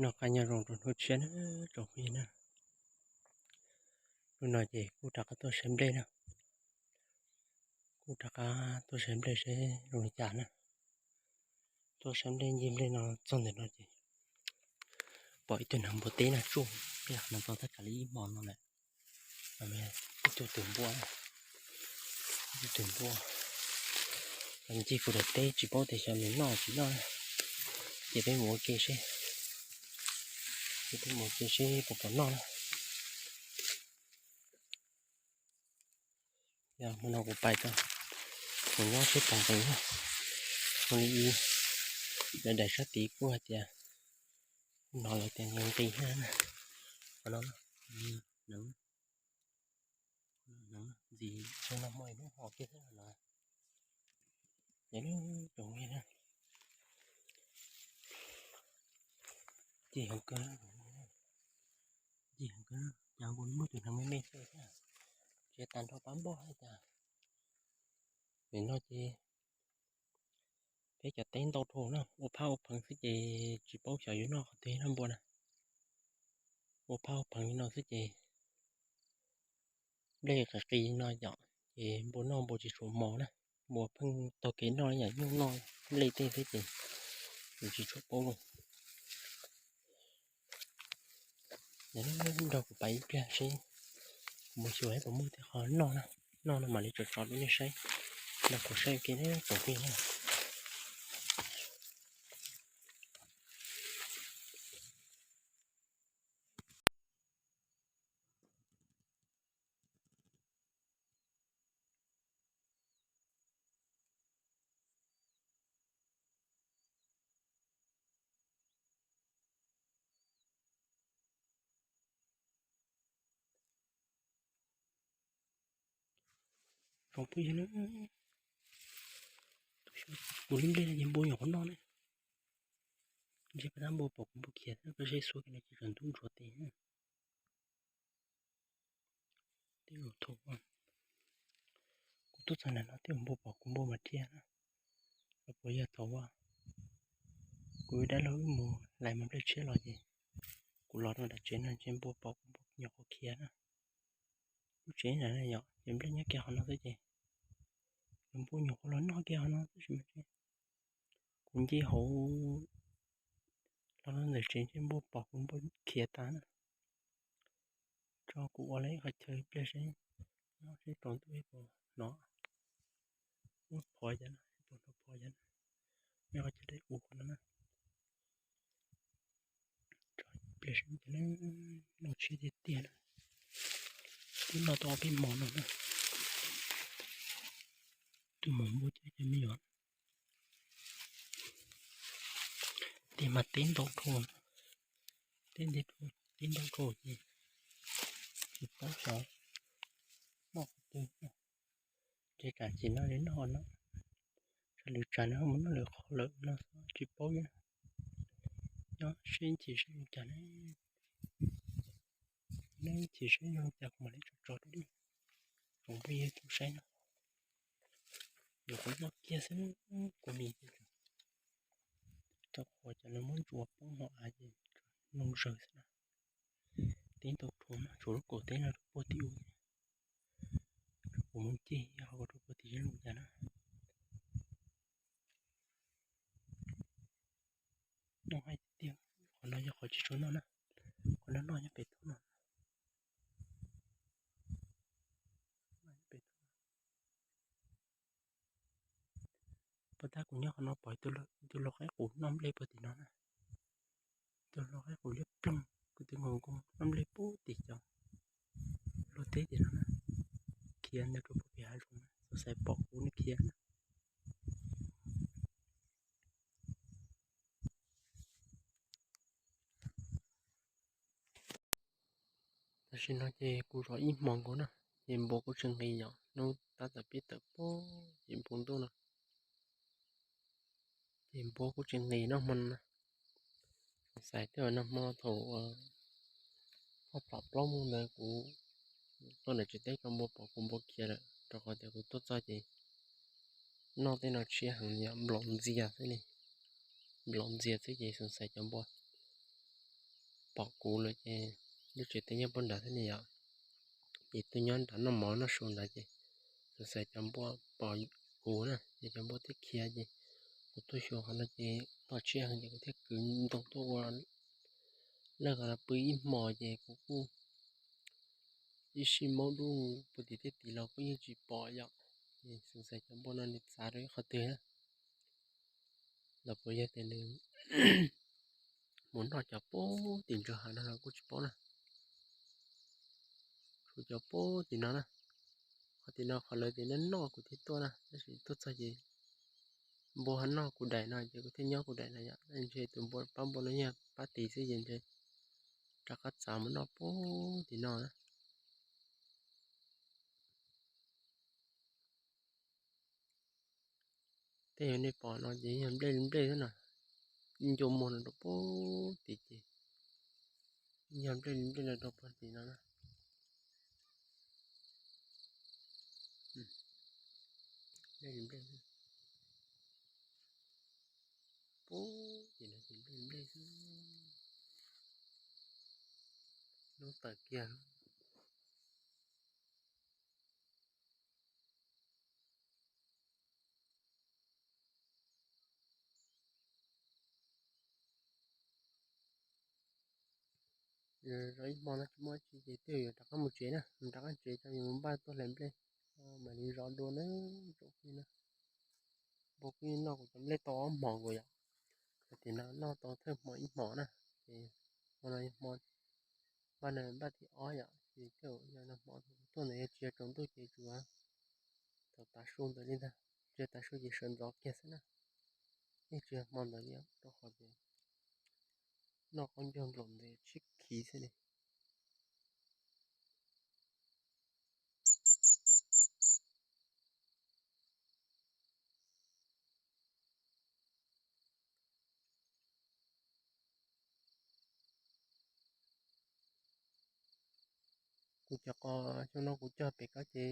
Noj qab nyob zoo rau hnub tshiab na tsoom phooj ywg na. Hnub no ces kuj rov qab tuaj saib nplej na. Kuj rov qab tuaj saib nplej seb zoo li cas na. Tuaj saib nplej ncig nplej no txog ntawm no ces pom ib tug neev npua teb no tsuj, tej qhov no tau tab kav li ib hmo no lawm. Ib tug twm npua, ib tug twm npua. Ncig puag daim teb tsis paub tias xyov nws noj tsis noj na. Ces peb mus ua ke seb, ces peb mus ua ke seb puas pom noj na. Yog hmo no kuv pais tau, kuv nyob seb pom nqis na. Ua li, lawv daim sab tid kuj hais tias, kuj hnov lawv tias nqis nqis thiab na. Qhov no, neev, neev ntxim, no hmo ib hnub ho kiag thiab no. Ces lub tsoom li na, ci heev kawg, ci heev kawg, cas nkaus muaj tus neev me me xwb thiab, tsis tas nrho pab npoj thiab cas. Nim no ces peb cov teb ntau dhau na, ua phab ua pheev xwb ces tsis paub xyov yuav noj qhov twg noj npua na. Ua phab ua pheev li no xwb ces nplej qis qis no yom, ces npua noj npua tsis tshua mos na. Npua pheej taug kev noj yam nyuj noj nplej tej xwb ces nws tsis tshua paub. Nrog kuv pais ib pliag seb kuv mus xyuas puas muaj tej qho noj na, noj no mam li tso tso rau nej saib. Nrog kuv saib ua ke na tsoom phooj ywg na. Tsoom phooj ywg na, kuv lub nplej no ces npua nyuam qhuav noj na. Ntshe pab tab npua pom kuv npua khiav, pab seb xuab kiag no ces tsam ntub ntsuav tes. Tej zaum thaum kuv tuaj txog ntawm no tej zaum npua pom kuv npua mas dhia na. Los puas yog thaum kuv dab laug wb mus lais mas nplej tshiab los ces kuv los rau nram tsev no ntshe npua pom kuv npua nyuam qhuav khiav na. Lub tsev ntawm no yom ces nplej nyob kiag qhov no xwb ces npua nyuam qhuav los noj kiag qhov no tab sis mas kuv nce hauv los rau ntawm tsev ntshe npua pom kuv npua khiav tas na. Tso kuv ua lawm ib qhov chaw pliag seb, nyob seb tsaus ntuj ib puas hnov, hnov phov cov no, ib puas hnov phov cov no, ib qhov chaw dawb ua qhov no na. Tso ib pliag seb, noj tshiab tiag tiag na. Twb noj tau ob peb hmo no na. Twb mus npua cov cov me nyuam. Tiag mas teb ntau dhau, teb ntau dhau, teb ntau dhau ces tsis paub xyov noj qhov twg. Ces tsam ces noj li noj no, tsam lwm tsam no mus noj lwm qhov lawm no tsis paub na. Nyob seb ntxim seb zoo cas ne, neb ntxim seb zoo cas kuv mam li tso tso rau nej tsoom phooj ywg tau saib no. Nyuam qhuav noj kiag xwb, kuv mis tau qhuav cov lawv muab ntsuas poob hauv av ces noo zawg xwb na. Teb ntau dhau mas tshuav lub kaum teb no rau puag tim ub, kuv mus ncig ho rau puag tim zeb loo cas na. Noj hais tiag, qhov no yog qhov tsis tshua noj na, qhov no noj nyob pem toj no. Puag ta kuv nyob qhov no pom tus lau qaib qus noj nplej puag tim no na. Tus lau qaib qus liab ploog, kuv twb nkaus nkaus noj nplej puag tim cov luag teb tim no na. Khiav ntawd rau puag pem hav zoov na, xyov xaiv pom kuv nws khiav na. Tam sim no ces kuv zov ib hmos nkaus na, ces npua kuj tsis nqis yom, hnub tab tom pib tawm pog ces npua ntuj no, ces npua kuj tsis nqis noj hmo no na. Xav tias noj hmo thaum uas pom plaub mus ntawd kuv tuaj ntawm tsev teb tso npua pom kuv npua khiav lawm, rau qhov tias kuv tuaj txog ces noj tej no tshiab heev li, nplaum ntxias xwb li, nplaum ntxias xwb ces xyov xaiv cov npua pom kuv lawm ces lub tsev teb nyob puag nrad thiab ne yom. Ces tuaj nyob nrad noj mov noj su nrad ces xyov xav cov npua pom kuv na ces cov npua thiaj khiav ces kuv tuaj xyuas qhov no ces pom tshiab heev ces kuv thiaj kwv ntoo tuaj ua lawj qhov no pw ib hmos ces kuv kuj ib sij maub dub puag tim tej tid los kuj yeej tsis pom yom. Ces xyov xav cov npua no nws txav rau ib qhov twg na, los puas yog tias nws mus noj cov puag tim ntug hav no los kuj tsis paub na. Tshuav cov puag tim no na, qhov tim no qhov lawv tias noj noj kuv thiaj tuaj na, tab sis tuaj txog ces npua ho noj kuv daim no ces kuv thiaj nyob kuv daim no yom. Ntshe tus npua pab npua no yog pab tid xwb ces ntshe rov qab txav mus noj puag tim no na. Tej yog nej pom no ces yog nplej li nplej xwb no, ncua muag no rau puag tim ces yog nplej li nplej no rau puag tim no na. Nplej li nplej, puag tim no ces nplej li nplej xwb, lub tawm kiag. Zov ib hmo no tsis muaj tsi ces twb yuav rov qab mus tsev na, mus rov qab tsev tso yuav mus npaj tuaj hlais nplej, mam li zov dua na tsoom phooj ywg na. Npua kuj yeej noj kuv cov nplej tau ob hmos nkaus yom. Hais tias no noj tau thawj hmo ib hmos na, ces hmo no hmo npaj no npaj thib ob yom, ces tej zaum yog no hmo kuv tuaj ntawd yog tsis yog tsaus ntuj ces tsuas thaum tav su ntawd li ntag, tsis yog tav su ces sawv ntxov kiag xwb na. Yeej tsis yog hmo ntawd li rau qhov tias noj qaub ncaug nplaum ntawd sib khiv xwb li. Kuv cov qos xyoo no kuv cog pem ko ces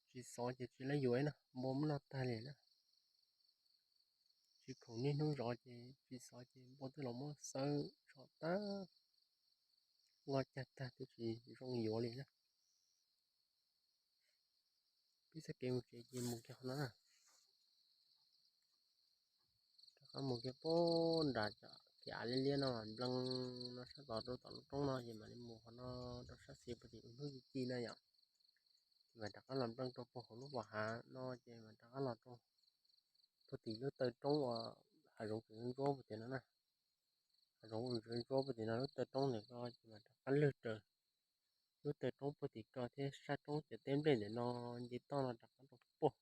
tsis xov ces tsis laib yuav na, npua muab noj tag li na. Tsis khoom niaj hnub zov ces tsis xov ces npua twb los muab xawb tso tag, nqos cag tag twb tsis zoo yuav li na. Peb txoj kev mus tsev ces mus kiag qhov no na. Rov qab mus kiag puag nram cov kev av liab liab no nplees no sab tod rau tom lub roob no ces mam li mus qhov no rau sab xis puag tim hnub ci ci na yom. Ces mam rov qab los nplees rau puag hauv lub pas hav no ces mam rov qab los rau puag tim lub taw roob uas hav zoov tseem ntsuab puag tim no na. Hav zoov tseem ntsuab puag tim no lub taw roob ntawm ko ces mam rov qab lwg raws lub taw roob puag tim ko thiab sab roob cov teb nplej ntawm no nce toj no rov qab rau puag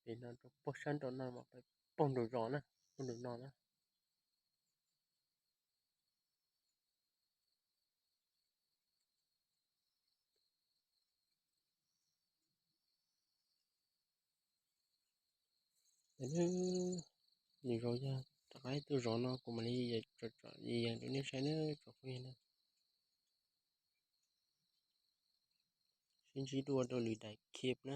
tim no rau puag sab nraum no mam pais puag nraum zos na, puag nraum no na. Nws zaus yog rov qab ib tug zov no kuv mam li yees rau nej saib na tsoom phooj ywg na. Sib ntsib dua rau lwm daim clip na.